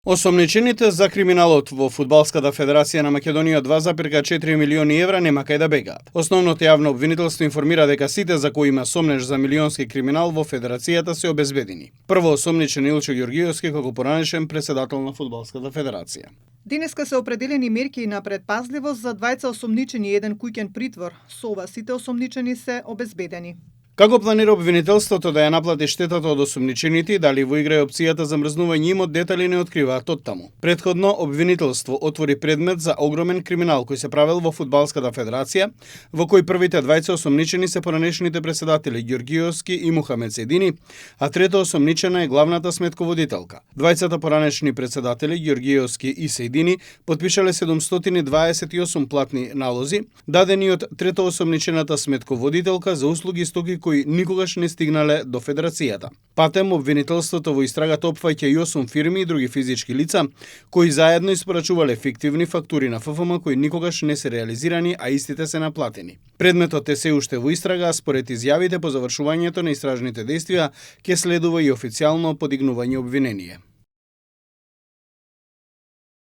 Осомничените за криминалот во Фудбалската федерација на Македонија 2,4 милиони евра нема кај да бегаат. Основното јавно обвинителство информира дека сите за кои има сомнеж за милионски криминал во федерацијата се обезбедени. Прво осомничен Илчо Ѓоргиевски како поранешен председател на Фудбалската федерација. Денеска се определени мерки на предпазливост за двајца осомничени и еден куќен притвор. Со ова сите осомничени се обезбедени. Како планира обвинителството да ја наплати штетата од осомничените и дали во игра е опцијата за мрзнување имот, детали не откриваат оттаму. Претходно обвинителство отвори предмет за огромен криминал кој се правел во Фудбалската федерација, во кој првите двајца осомничени се поранешните председатели Ѓоргиевски и Мухамед Седини, а трето осомничена е главната сметководителка. Двајцата поранешни председатели Ѓоргиевски и Седини потпишале 728 платни налози, дадени од трето осомничената сметководителка за услуги и стоки кои никогаш не стигнале до федерацијата. Патем обвинителството во истрагата опфаќа и 8 фирми и други физички лица кои заедно испорачувале фиктивни фактури на ФФМ кои никогаш не се реализирани, а истите се наплатени. Предметот е се уште во истрага, а според изјавите по завршувањето на истражните дејствија ќе следува и официјално подигнување обвинение.